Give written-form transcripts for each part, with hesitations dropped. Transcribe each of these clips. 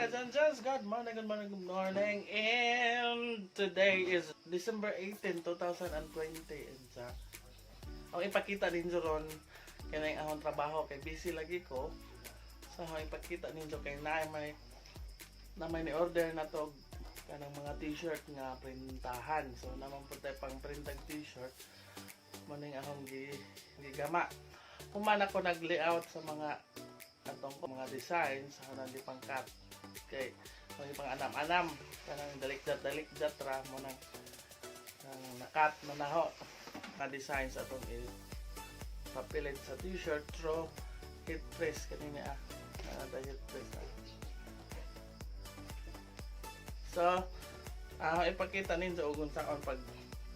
Ladies and gents, good morning, good morning, good morning. And today is December 18, 2020. And sa ang ipakita ninyo ron kay na akong trabaho kay busy lagi ko. So ang ipakita ninyo kay na may ni order na to kanang mga T-shirt nga printahan. So naman po tayo pang printag T-shirt. Maning akong gigama. Human ako nag-layout sa mga atong mga designs sa nang di pang cut kay mga pang anam-anam kanang dalikdat dalikdat ra mo nang nang nakat na naho na designs atong i papilit sa T-shirt through heat press kanina ah, the heat press ah. So ipakita ninyo og unsaon pag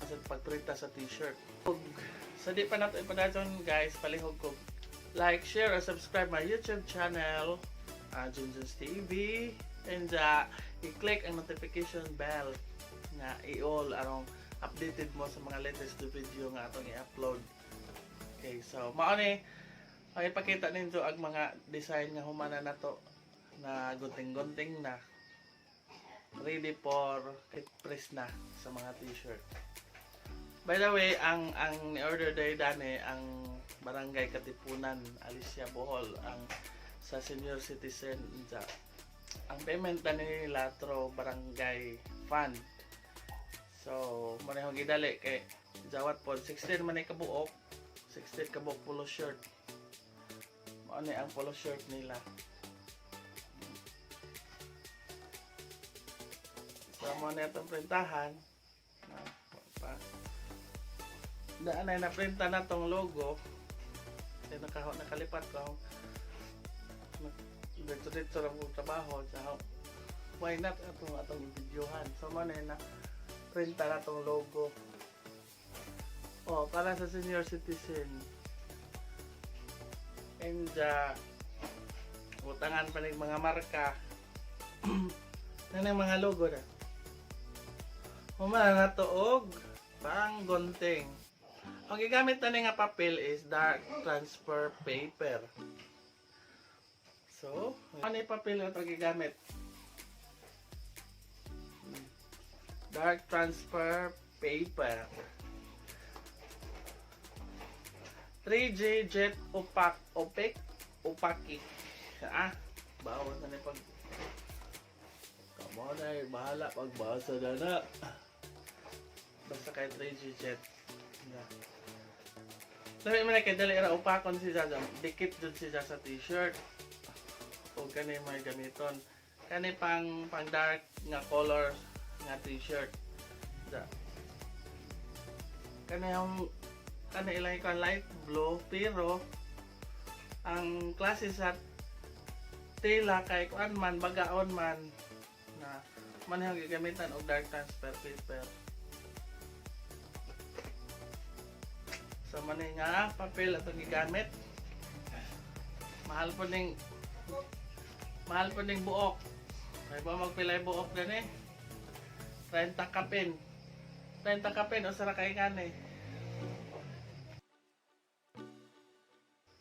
sa pagprinta sa T-shirt. Ug sa di pa nato ipadayon, guys, palihog ko like, share, or subscribe my YouTube channel, Junjun's TV, and i-click ang notification bell nga i-all arong updated mo sa mga latest video nga atong i-upload. Okay, so mao ni ang ipakita ninyo ang mga design nga humana nato na gunting-gunting na ready for press na sa mga T-shirt. By the way, ang ni-order day dani ang Barangay Katipunan, Alicia, Bohol, ang sa senior citizen dya. Ang payment na nila through barangay fund. So, mo na gidali kay jawat pod 16 man ay kabuok, 16 kabuok polo shirt. Mao ni ang polo shirt nila. So, mo na itong printahan. Na, pa. Daan ay naprinta na tong logo. Kaya nakalipat ko. Dito dito lang kong trabaho. So, why not atong atong videohan. So, mo na na printa na tong logo. Oh, para sa senior citizen. And utangan pa ng mga marka. Ano yung mga logo na? Humana na to og pang gunting. Ang gigamit na nga papel is dark transfer paper. So, ano yung papel na ito gigamit? Dark transfer paper. 3G Jet Opak Opec Opaki. Ah, bawal na ni pag Kamo na eh, bahala pagbasa na na. Basta kay 3G Jet. Yeah. Labi man na kay dali ra upakon si Jaja. Dikit jud siya sa T-shirt. O kani may gamiton. Kani pang pang dark nga color nga T-shirt. Ja. Kani yung kani ilang kan light blue, pero ang klase sa tela kay kuan man, bagaon man na man yung gigamitan og dark transfer paper. So man nga papel atong gigamit. Mahal po ning buok. Kay ba magpilay buok gani? 30 kapin. 30 kapin usa ra kay kani.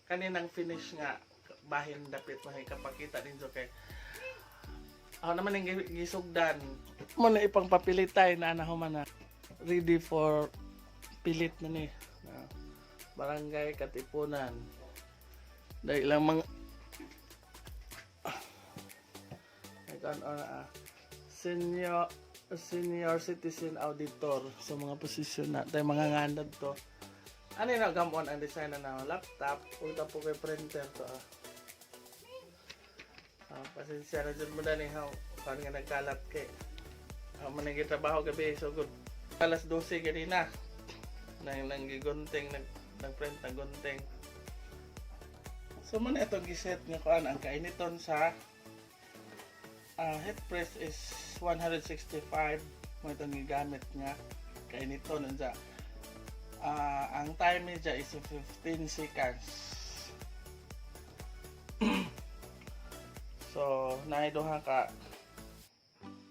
Kaninang finish nga bahin dapit mahikapakita ninyo kay ako naman ang gisugdan mo na ipang papilitay na ana human na ready for pilit na ni na Barangay Katipunan dahil lang mga ano, senior senior citizen auditor sa mga posisyon na tayo mga ngandad to. Ano yun gamon ang design na na laptop ug po kay printer to ah. Ah, pasensya na dyan mo na ni how paano nga nagkalat kay ako man trabaho gabi, so good alas 12 ganina nang nanggigunting nag nagprint ng gunting. So man itong giset nga kuan ang kainiton sa heat press is 165 mo itong gigamit nga kainiton. Unsa ang time niya is 15 seconds. So naay duha ka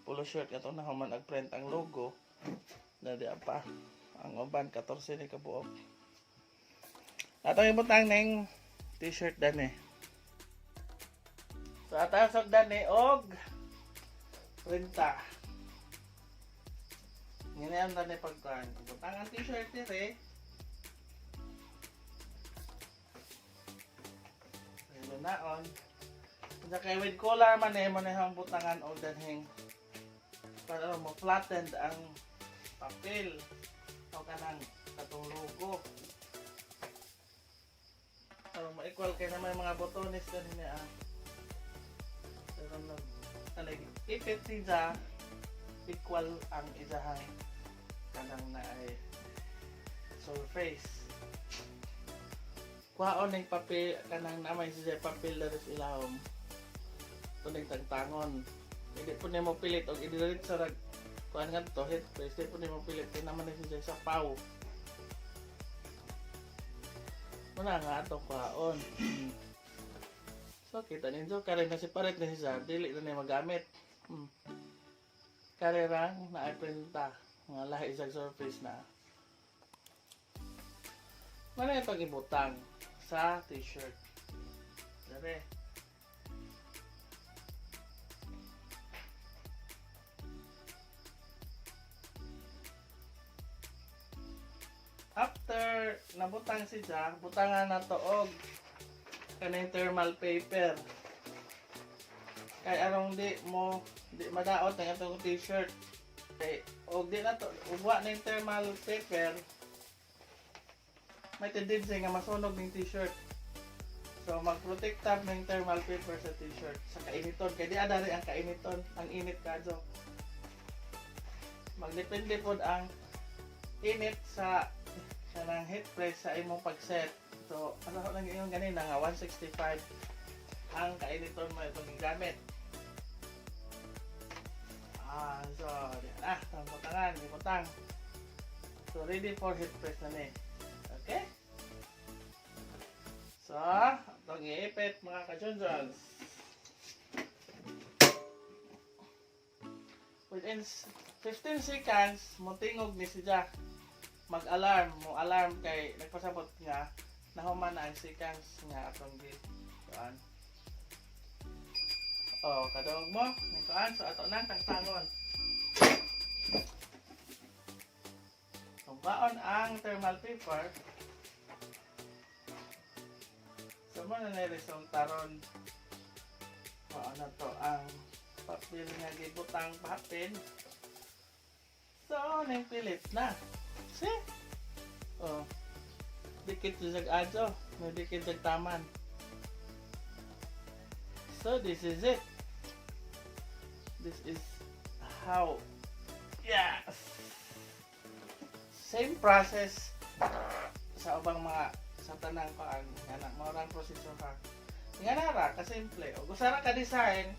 polo shirt katong nahuman nagprint ang logo na di pa ang uban, 14 ni kabuok. Atong ibutang ning T-shirt dani. So atang dani og Printa. Ngayon na ni pagkuhan. Butang ang t-shirt dire. Pero naon. Kaya kay with collar man eh, mo na yung butangan og danhing para mo flattened ang papel o kanang katong logo. So, ma-equal kay naman mga botones ganin niya. Ah. Pero nag kanang ipit siya, equal ang isahang kanang na ay surface. Kuhaon ng papel kanang na may siya papel diri sa ilawom. Tunig tangtangon. Hindi po nimo pilit og idiretso ra kuan nga to head press, di po nimo pilit kay naman ni siya sa paw. Muna nga ato kuhaon. So kita ninyo kare na si paret na siya dili na niya magamit. Kare rang naiprinta nga lahi sa surface na. Mana itong ibutang sa t-shirt. Dere. After nabutang siya, butangan na to og kaning thermal paper. Kay arong di mo di madaot ang atong t-shirt. Kay og di na to ug wa ning thermal paper, may tendency nga masunog ning t-shirt. So magprotekta ng thermal paper sa t-shirt sa kainiton kay di adari ang kainiton, ang init kadyo. Magdepende pod ang init sa kanang heat press sa imong pag-set. So, ano ko lang yung ganina nga 165 ang kainiton mo itong gigamit. Ah, so, di na, butangan, butang. So, ready for heat press na ni. Okay? So, itong iipit, mga kajunjons. Within 15 seconds, motingog ni siya. Mag-alarm, mo alarm kay nagpasabot nga nahuman na ang seconds nga atong gi kuan. Oh, kadungog mo, ning kuan, so ato nang tangtangon. Tumbaon ang thermal paper. So mo na resulta ron. Mao na to ang papel nga gibutang papel. So, ning pilit na. See? Oh. Dikit sa adyo. May dikit sa taman. So, this is it. This is how. Yes! Same process sa ubang mga sa tanang kuan nga na mao rang proseso ha. Nga na ra kasimple. Og usa ra ka design.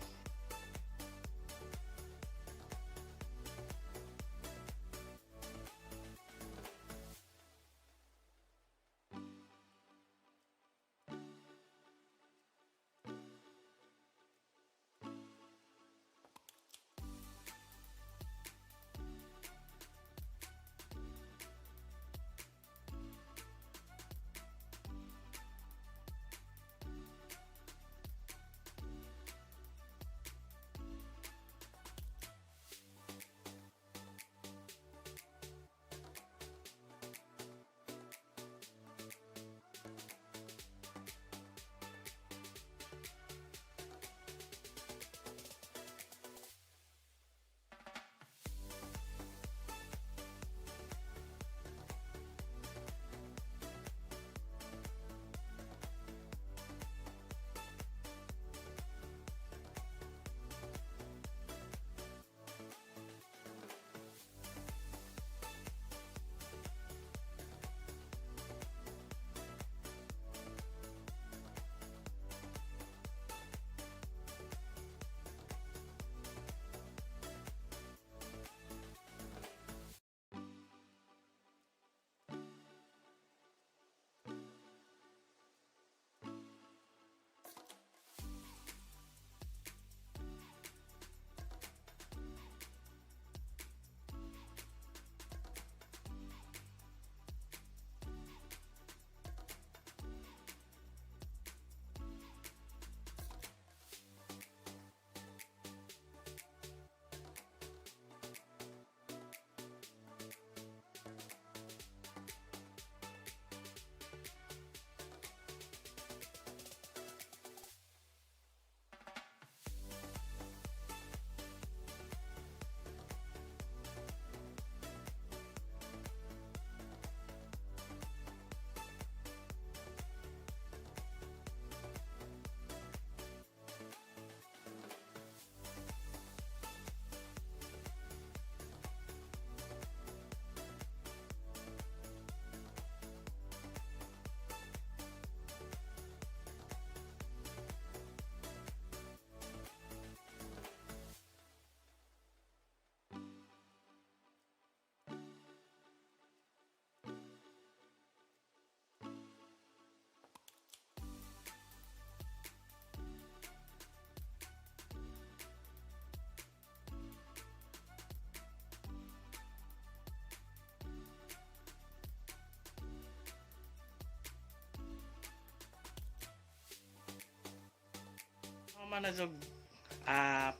Human na jud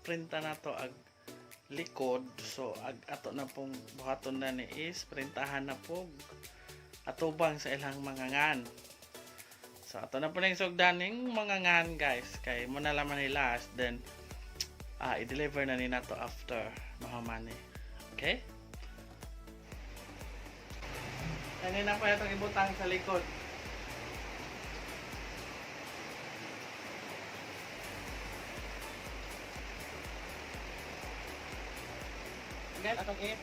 printa na to ag likod. So ag ato na pong buhaton na ni is printahan na po atubang sa ilang mga ngan. So ato na po ning sugdaning mga ngan, guys, kay mo na laman ni last, then i-deliver na ni nato after mahuman ni. Okay? Kani na po itong ibutang sa likod. Guys, atong i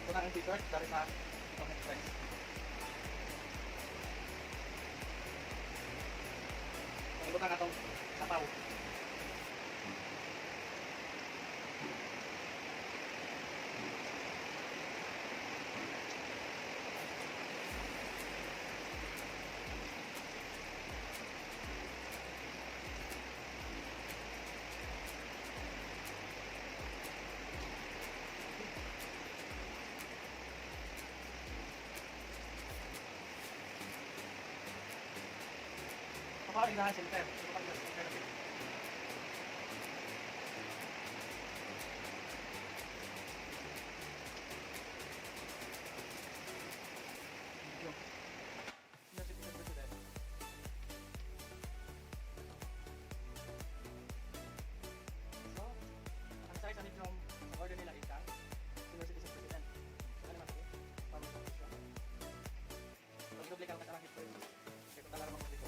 butang ang t-shirt dari sa itong express. Ibutang atong sapaw. Ako ang inahan center. Ibutang sa center. Medyo. Senior citizen president. So, ang size ani from sa order nila is ang senior citizen president. So, ano naman ito? Para sa siya. So, doble ka lang hit. Kaya kung talaga mo dito.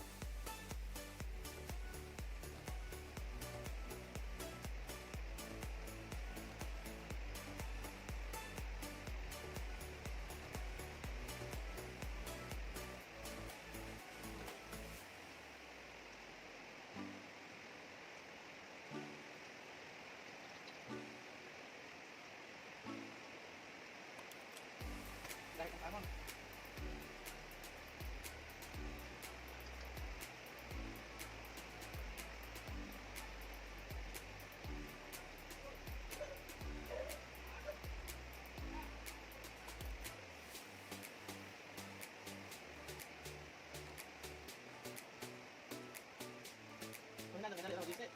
Dahil kung tamon. Wala na, wala na, wala na.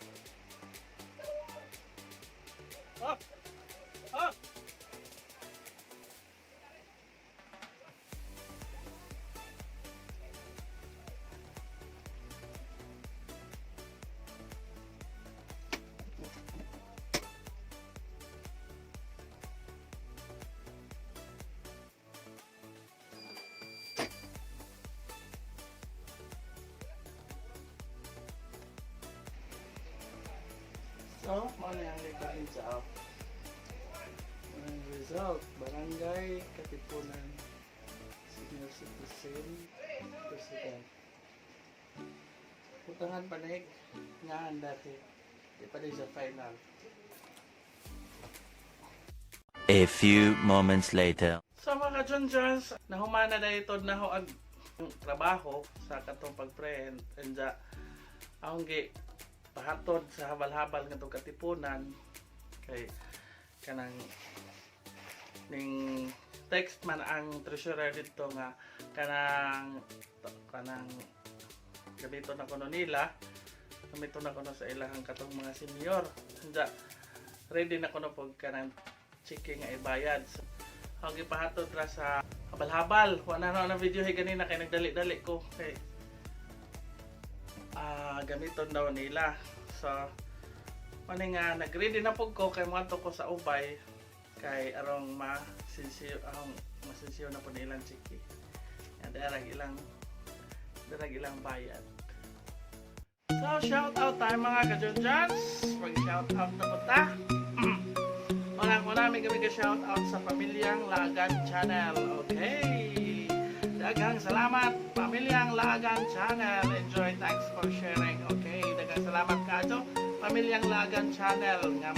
Oh! Oh! So, mao na yung likod ni Jao. Ang result, Barangay Katipunan Senior Citizen President. Putangan panig nga dati. Di pa din sa final. A few moments later. So mga Junjuns, nahumana na ito na ho ang trabaho sa katong pag-print and akong gi pahatod sa habal-habal nga itong Katipunan kay kanang ning text man ang treasurer dito nga kanang kanang gamito na kuno nila, gamito na kuno sa ilahang katong mga senior. Anja ready na kuno pag kanang chike nga ibayad. So, ang gipahatod ra sa habal-habal. Wa na na video hay ganina kay nagdali-dali ko kay gamiton daw nila. So mani nga nagready na pug ko kay moadto ko sa Ubay kay arong masinsiyo, arong masinsiyo na po nilang chiki. Yan, darag ilang bayad. So shout out tayo, mga kajunjans. Pag shout out na punta. Unang una, may kami shout out sa Pamilyang Lagan Channel. Okay. Daghang salamat, Pamilyang Lagan Channel. Enjoy, thanks for sharing. Okay, daghang salamat kayo, Pamilyang Lagan Channel nga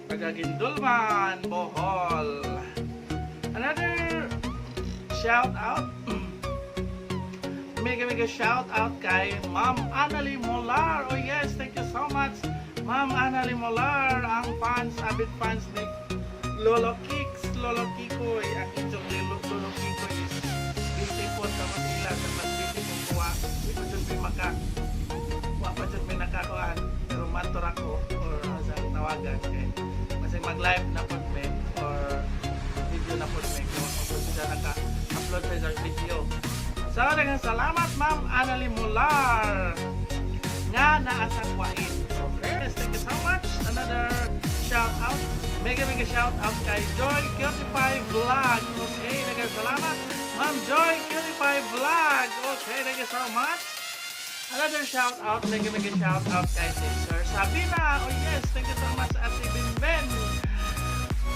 taga Guindulman, Bohol. Another shout out. Mega mega shout out kay Ma'am Annalie Molar. Oh yes, thank you so much, Ma'am Annalie Molar, ang fans, avid fans ni Lolo Kicks, Lolo Kikoy. Ang inyong Lolo Kikoy is busy po sa Manila sa mas busy kong kuha. Di pa dyan may maka, wa pa dyan may nakakuan. Pero manto ra. tawagan kay kasi mag-live na pod me or video na pod me kung kung siya naka-upload sa isang video. So, daghang salamat, Ma'am Annalie Mular, nga naa sa Kuwait. Okay, yes, thank you so much. Another shout out. Mega mega shout out kay Joy Cutie Vlog. Okay, daghang salamat, Ma'am Joy Cutie Vlog. Okay, thank you so much. Another shout out, mega mega shout out kay Sister Sabina. Oh yes, thank you so much, Ate Binben.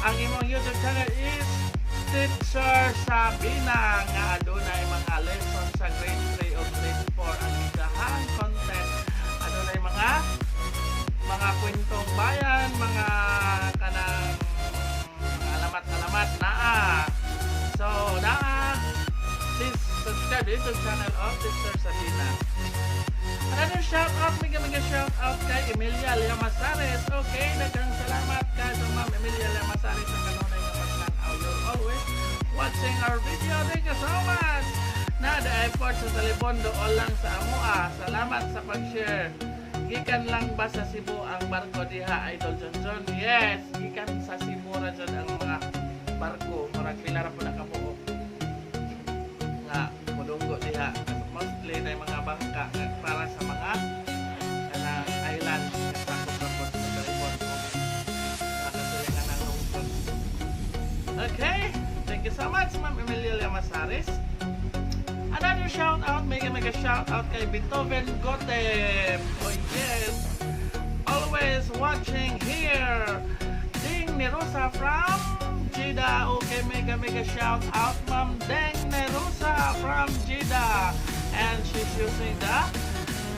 Ang imong YouTube channel is Teacher Sabina nga adunay mga lesson sa grade 3 o grade 4 ang iyahang content. Adunay mga kwentong bayan, mga kanang mga alamat-alamat naa. So, naa, please subscribe to YouTube channel of Teacher Sabina. Another shout out, mega mega shout out kay Emilia Llamazares. Okay, daghang salamat kay sa Ma'am Emilia Llamazares sa kanunay nga pagtan-aw. You're always watching our video. Thank you so much. Na the effort sa Talibon doon lang sa amoa. Salamat sa pag-share. Gikan lang ba sa Cebu ang barko diha, Idol John John? Yes, gikan sa Cebu ra jud ang mga barko. Murag pila ra po na kabuok nga mudunggo diha. Mostly na mga bangka nga para sa mga kanang island nga sakop ra pod sa Talibon o nakasilingan ng lungsod. Okay, thank you so much, Ma'am Emilia Llamazares. Another shout out, mega mega shout out kay Beethoven Gotem. Oh yes, always watching here. Ding Nerosa from Jeddah. Okay, mega mega shout out, Ma'am Deng Nerosa from Jeddah. And she's using the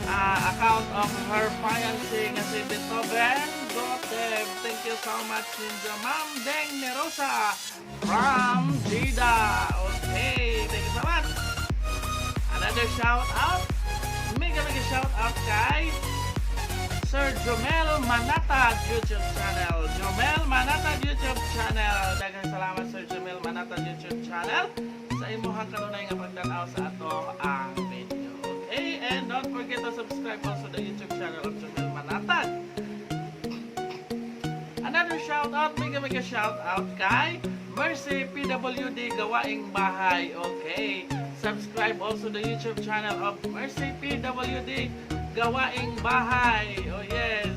account of her fiancé nga si Beethoven Gotem. Thank you so much, Ninja Ma'am Deng Nerosa from Jeddah. Okay, thank you so much. Another shout out, mega mega shout out kay Sir Jomel Manatad YouTube channel. Jomel Manatad YouTube channel. Daghang salamat, Sir Jomel Manatad YouTube channel, sa imuhang kanunay nga pagtan-aw sa ato ang video. Okay, and don't forget to subscribe also the YouTube channel of Jomel Manatad. Another shout out, mega mega shout out kay Mercy PWD Gawaing Bahay. Okay. Subscribe also the YouTube channel of Mercy PWD Gawaing Bahay. Oh yes.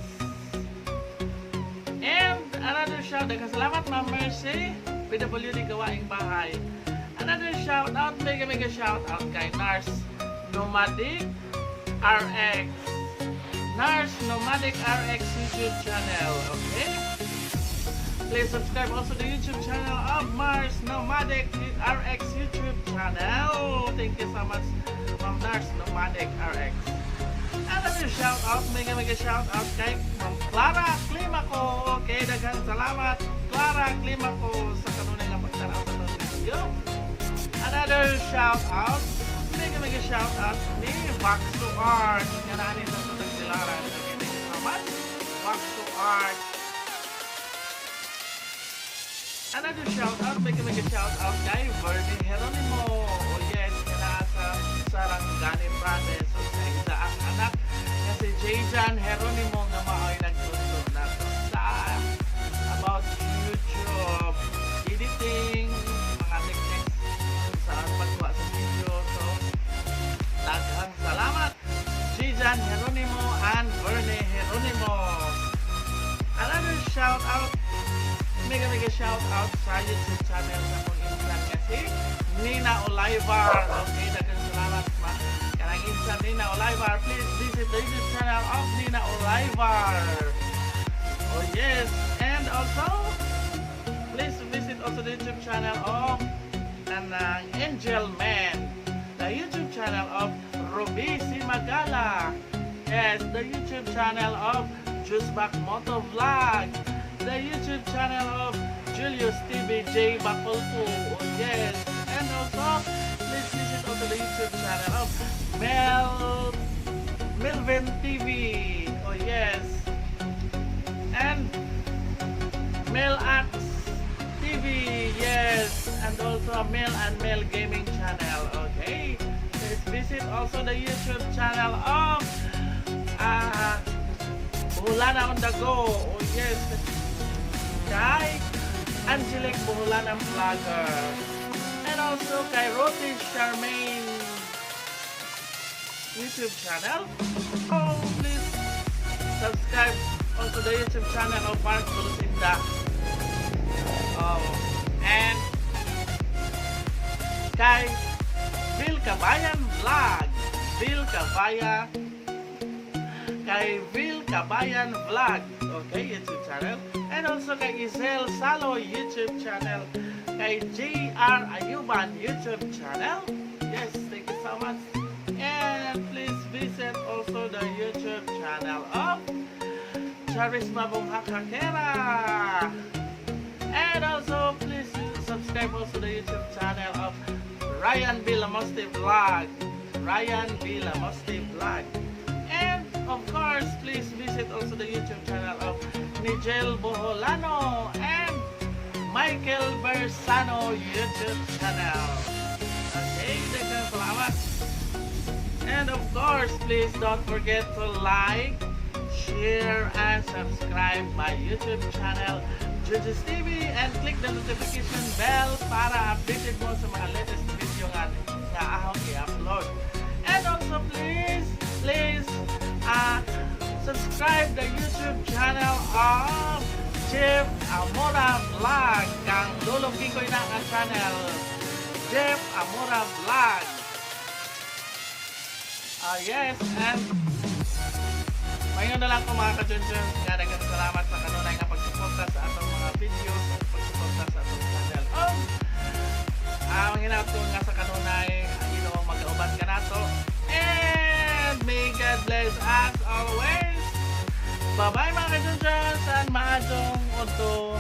And another shout out, salamat, Ma'am Mercy PWD Gawaing Bahay. Another shout out, mega mega shout out kay Nars Nomadic RX. Nars Nomadic RX YouTube channel. Okay? Please subscribe also the YouTube channel of Mars Nomadic RX YouTube channel. Thank you so much, Ma'am Nars Nomadic RX. Another shout out, mega mega shout out kay Ma'am Clara Climaco. Okay, daghang salamat, Clara Climaco, sa kanunay nga pagtanaw sa atong video. Another shout out, mega mega shout out ni Vaxo Art. Nga naa ni sa Tagbilaran. Okay, thank you so much, Vaxo Art. Another shout out, mega mega shout out kay Vernie Geronimo. Oh yes, nga naa sa Sarangani Province. So, sa isa ang anak nga si Jajan Geronimo nga mao'y nagtudlo nato sa about YouTube editing, mga techniques sa pagkuha sa video. So, daghang salamat, Jajan Geronimo and Vernie Geronimo. Another shout out, mega mega shout out sa YouTube channel sa akong insan nga si Nina Olivar. Okay, daghang salamat, ma. Kanang insan Nina Olivar, please visit the YouTube channel of Nina Olivar. Oh yes, and also please visit also the YouTube channel of kanang Angel Man, the YouTube channel of Ruby Simagala. Yes, the YouTube channel of Jusbak Moto Vlog, the YouTube channel of Julius TV J Bakulpo. Oh yes, and also please visit also the YouTube channel of Melvin TV. Oh yes, and Mel Ax TV, yes, and also Mel and Mel Gaming channel. Okay, please visit also the YouTube channel of Boholana on the go. Oh yes. Kay Angelique Boholana Vlogger. And also kay Roti Charmaine YouTube channel. Oh, please subscribe also the YouTube channel of Mark Lucinda. Oh, and kay Bill Kabayan Vlog. Bill Kabaya kay Bill Kabayan Vlog. Okay, YouTube channel. And also kay Isel Salo YouTube channel. Kay JR Ayuban YouTube channel. Yes, thank you so much. And please visit also the YouTube channel of Charisma Bunghakakera. And also, please subscribe also the YouTube channel of Ryan B. Lamoste Vlog. Ryan B. Lamoste Vlog. And of course, please visit also the YouTube channel of Nigel Boholano and Michael Bersano YouTube channel. Okay, daghang salamat. And of course, please don't forget to like, share, and subscribe my YouTube channel, Judges TV, and click the notification bell para updated mo sa mga latest video nga akong i-upload. And also, please, please, subscribe the YouTube channel of Jeff Amora Vlog. Kang Lolo Kikoy na ang channel. Jeff Amora Vlog. Ah, yes, and mayon na lang ko, mga kajunjun, nga daghang salamat sa kanunay nga pagsuporta sa atong mga videos at pagsuporta sa atong channel. Oh, ang hinaot ko nga sa kanunay, ang Ginoo magauban kanato. And may God bless us always. Bye-bye, mga kajunjun, and maayong udto.